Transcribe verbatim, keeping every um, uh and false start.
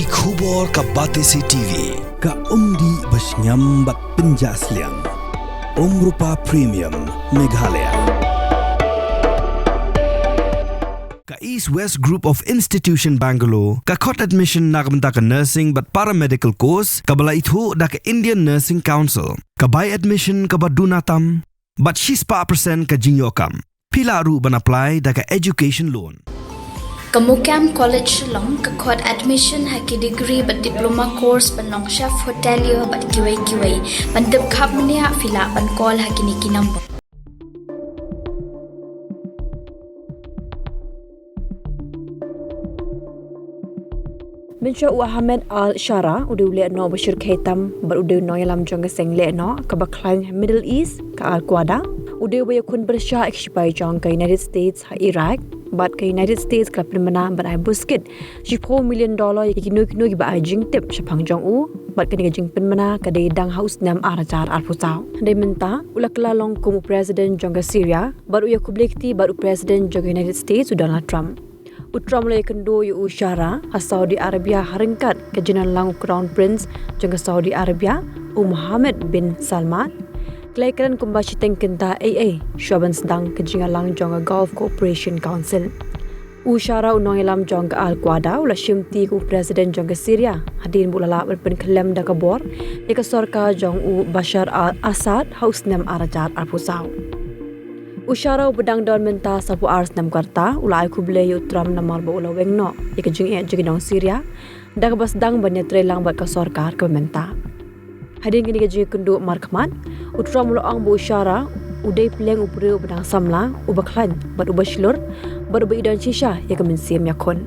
Ki khubor ka Batesi T V, ka umdih ba shngiam bad pynjah sliang. Umrupa Premium, Meghalaya. Ka East West Group of Institution Bangalore, ka khot admission na ka bynta ka nursing bad paramedical course, kaba la ithuh da ka Indian Nursing Council, ka bai admission kaba duna tam, bad shispah percent ka jingïoh kam. Phi lah ruh ban apply da ka education loan. Ka Mukam College Shillong ka khot admission ha ki degree bad diploma course ban long chef hotelier bad kiwei kiwei. Ban tip khapmniah phi lah ban call ha kine ki number. Mynshuwa u Ahmed Al Shara u dei u lehnoh ba shyrkhei tam bad u dei u nongïalam jong ka seng lehnoh kaba khlaiñ Middle East, ka Al Quada. U dei uba ïakhun pyrshah ïa ki shipai jong ka United States ha Iraq, bad ka United States ka la pynbna ban ai buskit shiphew million dollar ïa kino kino kiba ai jingtip shaphang jong u, bad kane ka jingpynbna ka dei dang ha u snem ar hajar arphew saw. Hynrei mynta u la kylla long kum u president jong ka Syria, bad u ïakhublei kti bad u president jong ka United States u Donald Trump. U Trump u la ïakynduh ïa u Shara ha Saudi Arabia ha ryngkat ka jingdon lang u Crown Prince jong ka Saudi Arabia, u Mohammed bin Salman. Ki la ïakren kumba shiteng kynta ei ei shuwa ban sdang ka jingïalang jong ka Gulf Cooperation Council. U Shara u nongïalam jong ka Al Quada u la shimti kum u president jong ka Syria hadien ba u la lah ban pynkhyllem da ka bor ïa ka sorkar jong u Bashar al-Assad ha u snem ar hajar arphew saw. U Shara uba dang don mynta saphew ar snem ka rta u la ai khublei ïa u Trump namar ba u la weng noh ïa ka jingeh jong ki nong Syria da kaba sdang ban ïatreilang bad ka sorkar kaba mynta. Hadien kane ka jingïakynduh markhmat, u Trump u la ong ba u Shara u dei pleng u briew uba dang samla, uba khlaiñ bad uba shlur, bad uba i don shisha ïa ka mynsiem ïakhun.